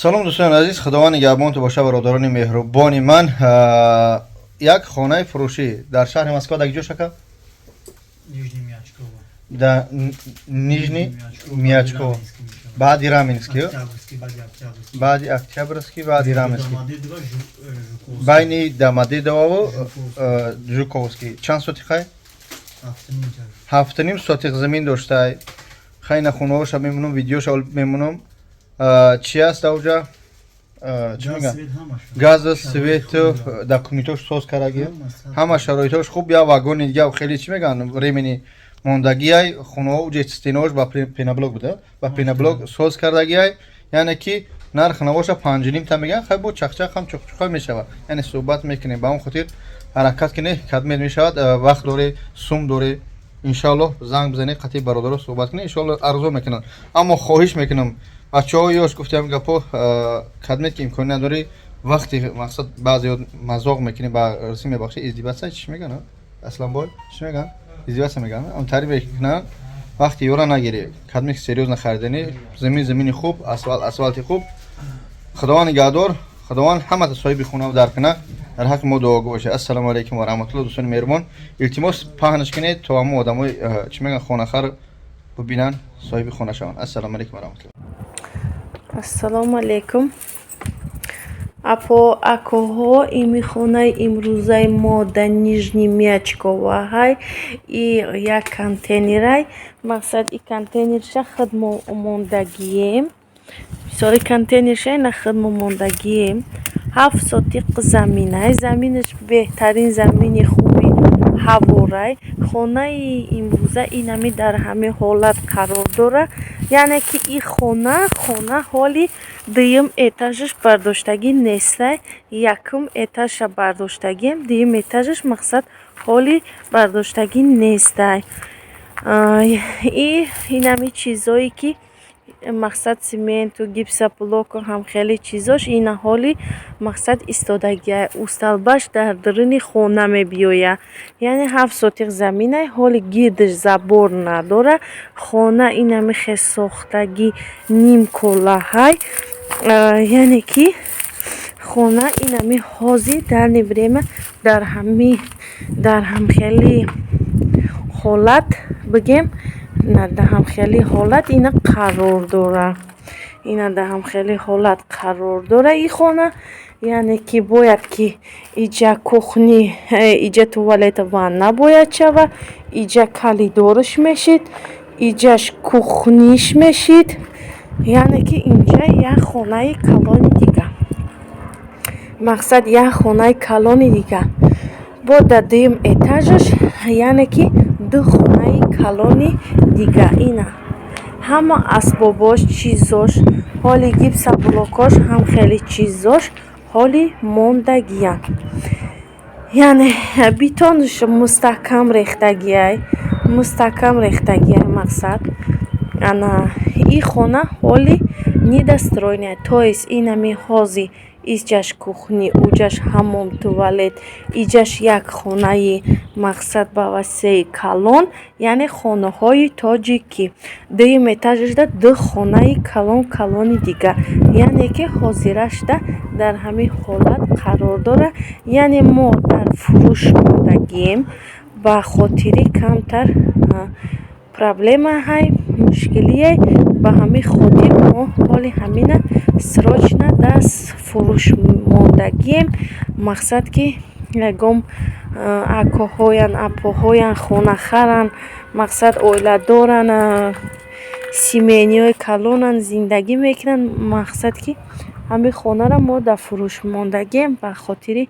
Салом, дӯстони азиз, Худованд нигаҳбонту боша, бародарони меҳрубони ман. Як хонаи фурӯшӣ дар шаҳри Москва, дар куҷо, шака? Нижний Мячково. Да Нижний Мячково, баъди Раменский. Октябрьский, баъди Октябрьский. Баъди Октябрьский, баъди Раменский. Домодедово, Жуковский. Байни Домодедовову Жуковский. Чанд сотихай? 7,5 ҷар. 7,5 сотих замин доштай. Хайна, хонаҳоша мемонам, видеоша мемонам. Чи аст ауҷа? Чӣ Газ, мегӯям? свет, ҳамаша. Газу, Шароит свету, хуб. Документош соз кардаги. Ҳама сад. Ҳама шароитош хуб. Я вагони дига хеле, чӣ мегӯянд, времени мондагиай. Хонаҳо уҷа стенаош ба пеноблок буда, ба пеноблок соз кардагиай. Яъне ки нарх навоша 5,5 та мегӯян. Хай, бо чахчах ҳам чухчуха мешавад, яъне суҳбат мекунем. Ба он хотир ҳаракат кунед, кадмет мешавад. Вақт дорӣ, сум дорӣ, иншоаллоҳ, занг бизанед, қатъи бародаро суҳбат кунед, иншоаллоҳ, арзон мекунанд. Аммо хоҳиш мекунам, бачаҳо, ёш гуфтам гапо, кадмет ки имкони надорӣ, вақти мақсад баъзеё мазоқ мекунӣ, ба русӣ, мебахшӣ, издеваться, чӣ мегӯян, Асланбой, чӣ мегӯян, издеваться мегӯян, он тари мекунанд. Вақти ёра нагирӣ, кадмет серьёзно харидани замин, замини хуб, асфалт, асфалти хуб. Худованд нигаҳдор, Худованд ҳамата соҳиби хона дар куна, дар ҳаққи мо дуогӯ бошед. Ассалому алайкум ва раҳматулло. Дӯстони меҳрубон, илтимос, паҳнаш кунед, то ҳамон одамои, чӣ мегӯян, хонахар бибинанд, соҳиби хона шаванд. Ассалому алайкум ва раҳматулло. Ассалому алайкум, апо, акоҳо. Ими хонаи имрӯзаи мо дар Нижний Мячковаҳай и як контейнерай. Мақсад, и контейнерша худ мо мондагием. Бисёри контейнерша ина худ мо мондагием. 7 сотиқ заминай, заминаш беҳтарин, замини хуби ҳаворай. Хонаи имрӯза инами дар ҳамин ҳолат қарор дорад, яъне ки и хона ҳоли дуюм этажаш бардоштагӣ нестай. Якум этажша бардоштагием, дуюм этажаш, мақсад, ҳоли бардоштагӣ нестай. И инами чизое ки, мақсад, цементу, гипсоблоку ҳам хеле чизош ина ҳоли, мақсад, истодагиай. Усталбаш дар даруни хона мебиёяд, яъне 7 сотиқ заминай, ҳоли гирдаш забор надорад. Хона инами хел сохтагӣ, нимколаҳай, яъне ки хона инами ҳозир, данный время, дар ҳамхели ҳолат бигем, дар ҳамхели ҳолат ина қарор дорад, ина дар ҳамхели ҳолат қарор дорад и хона. Яъне ки бояд ки иҷа кухни, иҷа туалет, ванна бояд шавад, иҷа коридораш мешид, иҷаш кухниш мешид, яъне ки инҷа як хонаи калони дига, мақсад, як хонаи калони дига бо дар дуюм этажаш, яъне ки ду хонаи калони дига. Ина ҳама асбобош, чизош, ҳоли гипсоблокош, ҳам хеле чизош ҳоли мондагиянд, яъне бетонаш мустаҳкам рехтагиай, мустаҳкам рехтагиай. Мақсад, ана и хона ҳоли недостроенная, то есть инами ҳози иҷаш кухни, уҷаш ҳаммом, туалет, иҷаш як хонаи, мақсад, ба васеи калон, яъне хонаҳои тоҷикӣ. Дуюм этажашда ду хонаи калон, калони дига, яъне ки ҳозирашда дар ҳамин ҳолат қарор дорад. Яъне мо дар фурӯш мондагием, ба хотири камтар проблемаҳай, мушкилие. Ба ҳамин хотир мо ҳоли ҳамина срочно даст фурӯш мондагием. Мақсад, ки ягон акоҳоян, апоҳоян хонахаранд, мақсад, оиладоранд, семейниҳои калонанд, зиндагӣ мекунанд. Мақсад, ки ҳамин хонаро мо дар фурӯш мондагием ба хотири